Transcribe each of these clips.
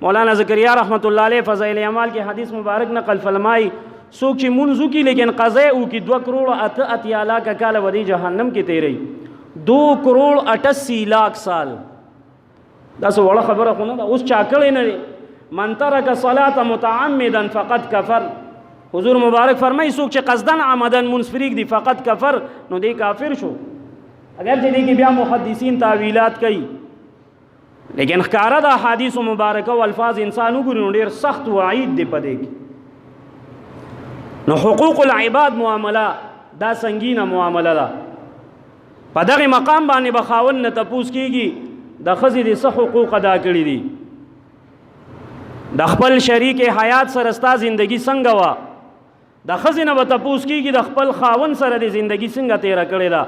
مولانا زکریا رحمت الله علیه فضائل اعمال کې حدیث مبارک نقل فرمایي، څوک چې مونځ وکړي لیکن قضا یې وکړي، 2 کروڑ 88 لاکه کاله به دی جهنم کې تېروي. 2 کروڑ 88 لاک سال، دا څه وړه خبره خو نه ده. اوس چا کړې نه دی. من ترک صلاة متعمدا فقد کفر. حضور مبارک فرمایي، څوک چې قصداً عمداً مونځ پرېږدي، فقد کفر، نو دی کافر شو. اگر چې دې کې بیا محدثین تاویلات کوي، لیکن ښکاره د احادیث مبارکه او الفاظ انسان وګوري نو ډېر سخت وعید دی په دې کې. نو حقوق العباد معامله دا سنگینه معامله ده. په دغه مقام باندې به خاوند نه تپوس کیږي، د ښځې دې څه حقوق ادا کړي دي، د خپل شریک حیات سره ستا زندگی څنګه وه. د ښځې نه به تپوس کیږي، د خپل خاوند سره دې زندگی څنګه تیره کړې ده.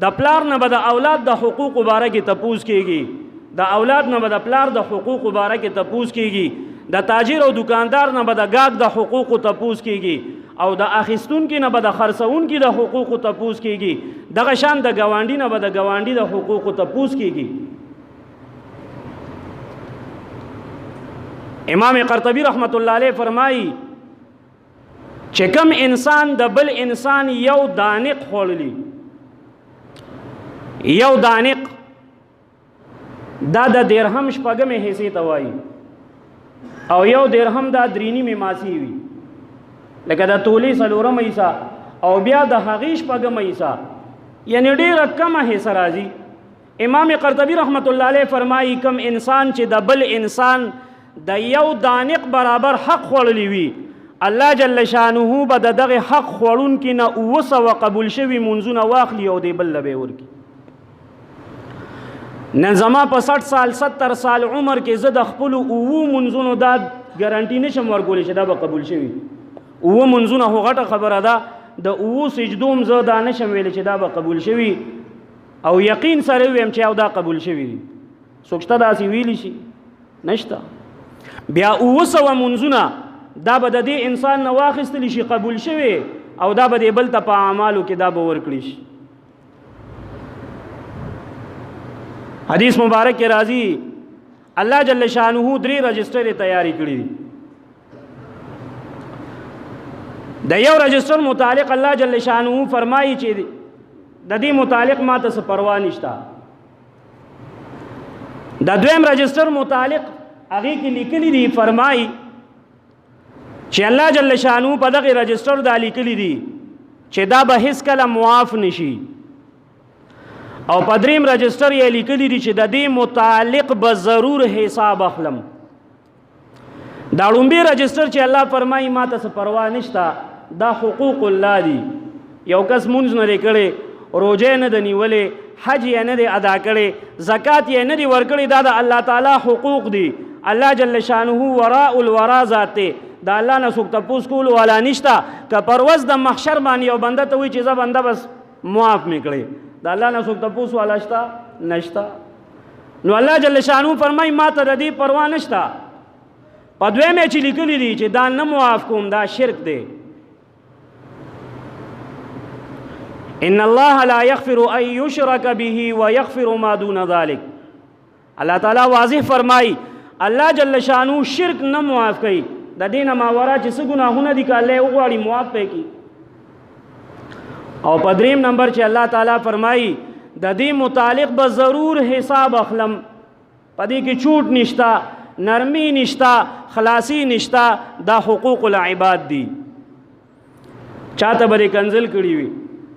د پلار نه به د اولاد د حقوقو باره کې تپوس کیږي، د اولاد نه به د پلار د حقوقو باره کې تپوس کیږي، د تاجر او دکاندار نه به د ګاک د حقوقو تپوس کیږي، او د اخیستونکي نه به د خرڅونکي د حقوقو تپوس کیږي. دغه شان د ګاونډي نه به د ګاونډي د حقوقو تپوس کیږي. امام قرطبي رحمت الله علیه فرمایي چې کم انسان د بل انسان یو دانق خوړلی، یو دانق دا د درهم شپږمې حصې ته وایي، او یو درهم دا درې نیمې ماسې وي، لکه د تولې څلورمه حصه او بیا د هغې شپږمه حصه، یعنی ډېره کمه حصه راځي. امام قرطبي رحمت الله علیه فرمایي، کم انسان چې د بل انسان د یو دانق برابر حق خوړلی وي، الله جل شانه به د دغه حق خوړونکي نه 700 قبول شوي مونځونه واخلي او دی بل له به یې ورکړي. نن زما په 60 سال، 70 سال عمر کې زه د خپلو اوو مونځونو دا ګارانټي نشم ورکولی چې دا به قبول شوي. اووه مونځونه خو غټه خبره ده، د اوو سجدو هم زه دا نشم ویلی چې دا به قبول شوي او یقین سره ویم چې او دا قبول شوي دي. څوک شته داسې ویلی شي؟ نشته. بیا 700 مونځونه دا به د دې انسان نه واخیستل شي قبول شوي، او دا به دې بل ته په اعمالو کې دا به ورکړي شي. حدیث مبارک کې راځي، الله جل شانه درې رجسټر تیاری کړی دي. د یو رجسټر متعلق الله جل شانه فرمایي چې د دې متعلق ما ته څه پروا نشته. د دویم رجسټر متعلق هغې کې لیکلي دي، فرمایي چې الله جل شانه په دغه رجسټر دا لیکلي دي چې دا به هیڅ کله معاف نشي. او په دریم رجسټر یې لیکلي دي چې د دې متعلق به ضرور حساب اخلم. دا ړومبی رجسټر چې الله فرمایي ما ته څه پروا نشته، دا حقوق الله دي. یو کس مونځ نه دی کړی، روژه نه ده نیولې، حج یې نه دی ادا کړی، زکات یې نه دی ورکړی، دا د الله تعالی حقوق دي. الله جل شانه وراء الورا ذات دی، د الله نه څوک تپوس کولو والا نشته. که پر ورځ د محشر باندې یو بنده ته وایي چې زه بنده بس معاف مې کړې، د الله نه څوک تپوس والا شته؟ نشته. نو الله جل شانه فرمایي ما ته د دې پروا نشته. په دویمه چې لیکلي دي چې دا نه معاف کوم، دا شرک دی. ان الله لا يغفر ان يشرك به ويغفر ما دون ذلك. الله تعالی واضح فرمایي، الله جل شانه شرک نه معاف کوي، د دې نه ماورا چې څه ګناهونه دي، که الله یې وغواړي معاف پې کړي. او په دریم نمبر چې الله تعالی فرمایي د دې متعلق به ضرور حساب اخلم، په دې کې چوټ نشته، نرمي نشته، خلاصي نشته، دا حقوق العباد دي. چاته به دې کنځل کړي وي،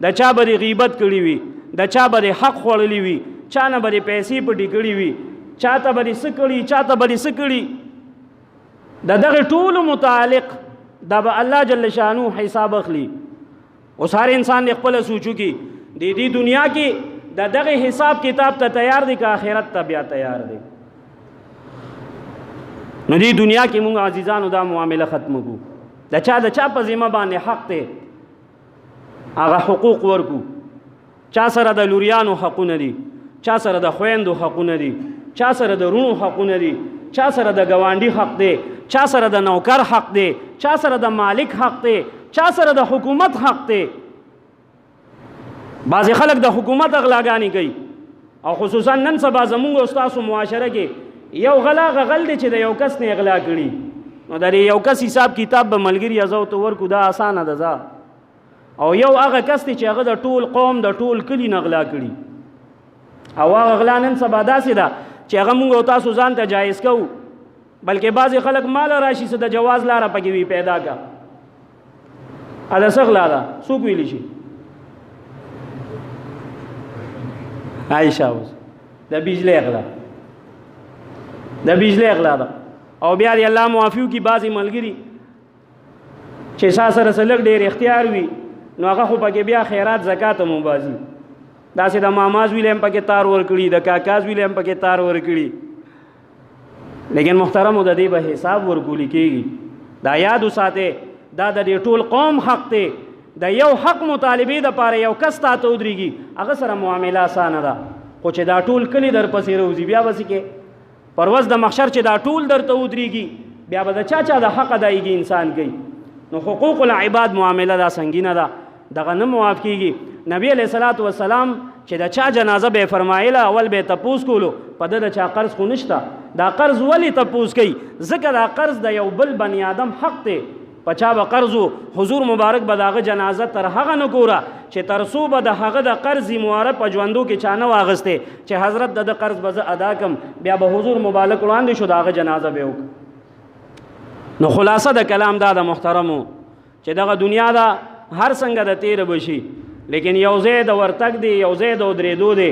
د چا به دې غیبت کړي وي، د چا به دې حق خوړلی وي، چا نه به دې پیسې پټې کړي وي، چاته به دې څه کړي، چاته به دې څه کړي، د دغه ټولو متعلق دا به الله جل شانه حساب اخلي. اوس هر انسان دې خپله سوچو کې د دې دنیا کې د دغه حساب کتاب ته تیار دی که آخرت ته بیا تیار دی؟ نو دې دنیا کې مونږ عزیزانو دا معامله ختم کو. د چا د چا په ذمه باندې حق دی، هغه حقوق ورکو. چا سره د لوریانو حقونه دي، چا سره د خویندو حقونه دي، چا سره د روڼو حقونه دي، چا سره د ګاونډي حق دی، چا سره د نوکر حق دی، چا سره د مالک حق دی، چا سره د حکومت حق دی. بعضې خلک د حکومت اغلاګانې کوي، او خصوصا نن سبا زمونږ او ستاسو معاشره کې یو غل هغه غل دی چې د یو کس نه غلا کړي، نو د یو کس حساب کتاب به ملګري زه ورته ورکړو، دا اسانه ده ځه. او یو هغه کس دی چې هغه د ټول قوم د ټول کلي نه غلا کړي، او هغه غلا نن سبا داسې ده چې هغه موږ او تاسو ځان ته جایز کوو، بلکې بعضې خلک مال راشي څه د جواز لاره پکې وي پیدا کا. دا څه غلا ده؟ څوک ویلی شي؟ عایشه اوس د بجلۍ غلا، د بجلۍ غلا ده. او بیا دې الله معافي وکړي، بعضې ملګري چې سا سره څه لږ ډېر اختیار وي نو هغه خو پکې بیا خیرات زکات هم وباسي، داسې د ماما زوی له هم پکې تار ورکړي، د کاکا زوی له هم پکې تار ورکړي. لیکن محترمو د دې به حساب ورکول کېږي. دا یاد وساتئ، دا د دې ټول قوم حق دی. د یو حق مطالبې دپاره یو کس تا ته ودرېږي، هغه سره معامله اسانه ده، خو چې دا ټول کلی در پسې روځي بیا به څه کې؟ پر ورځ د محشر چې دا ټول درته ودرېږي بیا به د چا چا د حق ادایګي انسان کوي. نو حقوق العباد معامله دا سنګینه ده، دغه نه معاف کېږي. نبی علیه الصلاة والسلام چې د چا جنازه به یې فرمایله، اول به یې تپوس کولو په ده د چا قرض خو نشته. دا قرض ولې تپوس کوي؟ ځکه دا قرض د یو بل بني آدم حق دی. په چا به قرض و، حضور مبارک به د هغه جنازه تر هغه نه ګوره چې تر څو به د هغه د قرض ذمهواره په ژوندو کې چا نه واخیستې چې حضرت د ده قرض به زه ادا کم، بیا به حضور مبارک وړاندې شو د هغه جنازه به یې وکړه. نو خلاصه د کلام دا ده محترمو چې دغه دنیا ده هر څنګه د تېره به شي، لیکن یو ځای د ورتګ دی، یو ځای د ودرېدو دی،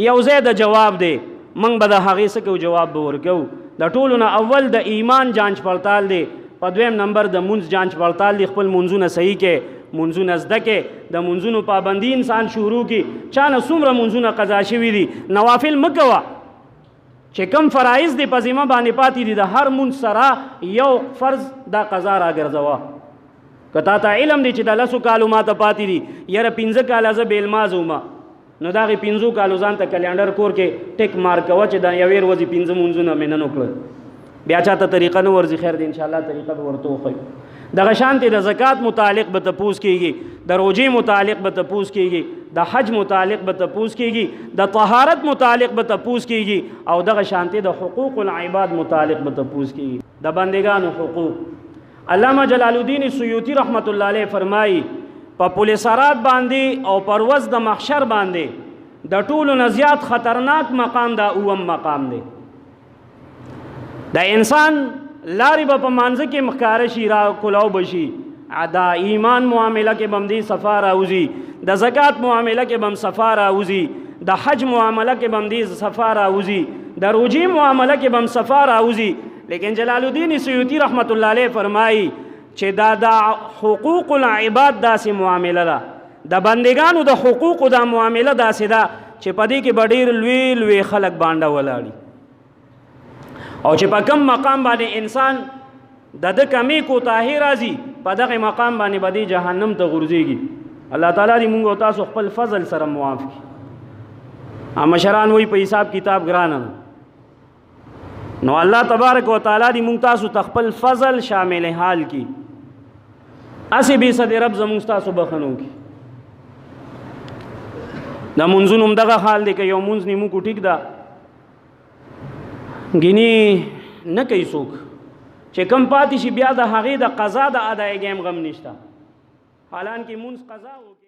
یو ځای د جواب دی. موږ به د هغې څه کوو؟ جواب به ورکوو. د ټولو نه اول د ایمان جانچ پړتال دی، په دویم نمبر د مونځ جانچ پړتال دی. خپل مونځونه صحیح کې، مونځونه زده کې، د مونځونو پابندي انسان شروع کړي. چا نه څومره مونځونه قضا شوي دي، نوافل مه کوه، چې کم فرایض دی په ذمه باندې پاتې دي، د هر مونځ سره یو فرض دا قضا راګرځوه. که تا ته علم دی چې د 10 کالو ماته پاتې دي، یاره 5 کاله زه بې لمانځه وم، نو د هغې 5 کالو ځان ته کلینډر کور کې ټیک مارک کوه چې د یوې ورځې 5 مونځونه مې نن وکړل. بیا چاته طریقه نه ورځي، خیر دی انشاءالله طریقه به ورته وښیو. دغه شانتې د زکات متعلق به تپوس کېږي، د روژې متعلق به تپوس کېږي، د حج متعلق به تپوس کېږي، د طهارت متعلق به تپوس کېږي، او دغه شانتې د حقوق العباد متعلق به تپوس کېږي، د بندګانو حقوق. علامه جلال الدین سیوطي رحمت الله علیه فرمایي په پل صراط باندې او پر ورځ د محشر باندې د ټولو نه زیات خطرناک مقام دا اووم مقام دی. د انسان لارې به په مانځه کې مخکاره شي، را کلاو به شي، دا ایمان معامله کې به هم دې صفا راوځي، د زکات معامله کې به هم صفا راوځي، د حج معامله کې به هم دې صفا راوځي، د روژې معامله کې به هم صفا راوځي. لیکن جلال الدین سیوطي رحمت الله علیه فرمایي چې دا د حقوق العباد داسې معامله ده، د بندګانو د حقوقو دا معامله داسې ده چې په دې کې به ډېر لوی لوی خلک بانډه ولاړي، او چې په کم مقام باندې انسان د ده کمې کوتاهي راځي په دغه مقام باندې به دی جهنم ته غورځېږي. الله تعالی دې موږ او تاسو خپل فضل سره معاف کړي. مشران وایي په حساب کتاب ګرانه ده، نو الله تبارک و تعالی دې موږ تاسو ته خپل فضل شامل حال کړي. هسې بې څه دې رب زموږ ستاسو بخښنه وکړي. د مونځونو هم دغه حال دی، که یو مونځ نیمو کو ټیک ده، ګینې نه کوي څوک، چې کم پاتې شي بیا د هغې د قضا د ادایګۍ هم غم نشته، حالانکه مونځ قضا وکړي.